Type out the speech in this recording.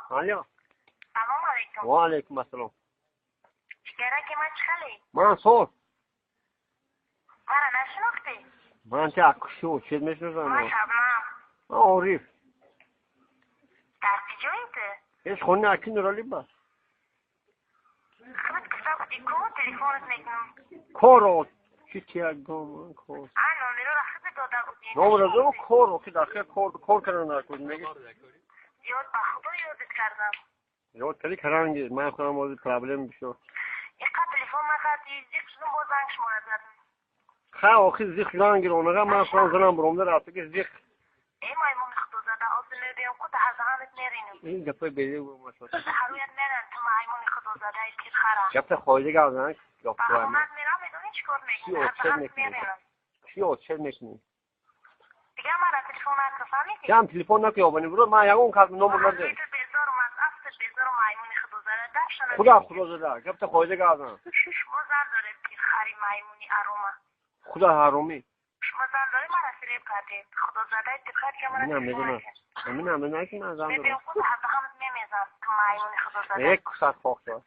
Алло. Салом алейкум. Ва алейкум ассалом. Ҷигараки ман, чӣ хеле? Ман соз. Мара нашинохтӣ? Ман ти акшу чед мешиносам. Ман Шабнам. Ман Ориф. Дар куҷои ту? Ҳеч хони аки Нурали ба. Худат гуфта будӣ ку, телефонат мекунам. Коро чи тиягом кор. А номероро худат дода будӣ. Номеро кор ки дар хел кор кор кардан накун меги. Ёд ба худо ёдат кардам. Ёд кардӣ каранги ман худам ози проблем бисёр. Иқа телефон накардӣ, зиқ шудум, боз занг шуморо задам. Ха, охи зиқ шудан гиронага ман худам занам буромда рафта ки зиқ. Э, маймуни худозада, озу мебиём ку, даҳазаҳанат меринам. Ин гапои беди гумашод. Ҳарӯят меран, ту маймуни худозадаи пирхара. Гапта хоида гап зан. Ба хонат мерам, медонӣ чӣ кор мекунӣ? Ҳазаҳанат меринам. Чӣ отчет мекунӣ? Дигар мара телефон накун, фаҳмидӣ? Ям телефон накун, ёбани буро, ман ягон кас номер надорам. Ту безорум, аз афтат безорум, маймуни худозада, дафшана. Худо худозада, гапта хоида гап зан. Шумо зан доред, пирхари маймуни арома. Худо ҳаромӣ. Шумо зан доред, мара фиреб кардед. Худозадаи пирхар ки мара Минам телефон медонам. накард. Минам медонам ки ман зан дорам. Мебиём ку, ҳазаҳанат мемезам, ту маймуни худозада. Як кусат хок шуд.